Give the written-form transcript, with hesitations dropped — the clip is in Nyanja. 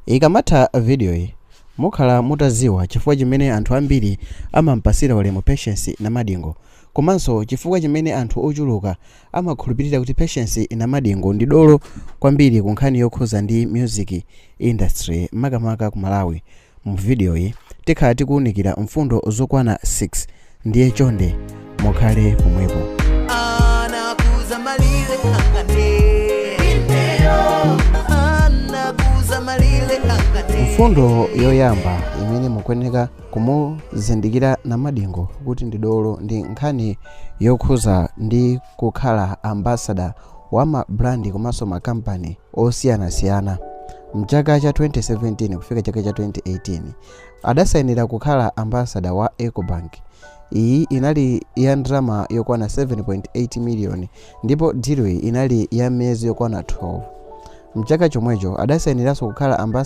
Ikamatha videoyi, mukhala mutaziwa chifukwa chimene anthu ambiri amampasira ulemu Patience Namadingo, komanso chifukwa chimene anthu ochuluka amakhulupirira kuti Patience Namadingo ndi dolo kwambiri ku nkhani yokhuza ndi music industry, makamaka ku Malawi. Mu videoyi tikhala tikuwunikira mfundo zokwana 6, ndiye chonde mukhale pomwepo. Anakuza malile angane, anakuza malile angane. Mfundo yoyamba imene mukuyeneka kumuzindikira Namadingo kuti ndi dolo ndi nkhani yokhuza ndi kukhala ambassador wa ma brand komanso makampani osiyanasiyana. Mchaka cha 2017 kufika chaka cha 2018 adasayinira kukhala ambassador wa Ecobank. Iyi inali ya ndalama yokwana 7.8 miliyoni ndipo deal iyi inali ya miyezi yokwana 12. Mchaka chomwecho adasayiniranso kukhala ambassador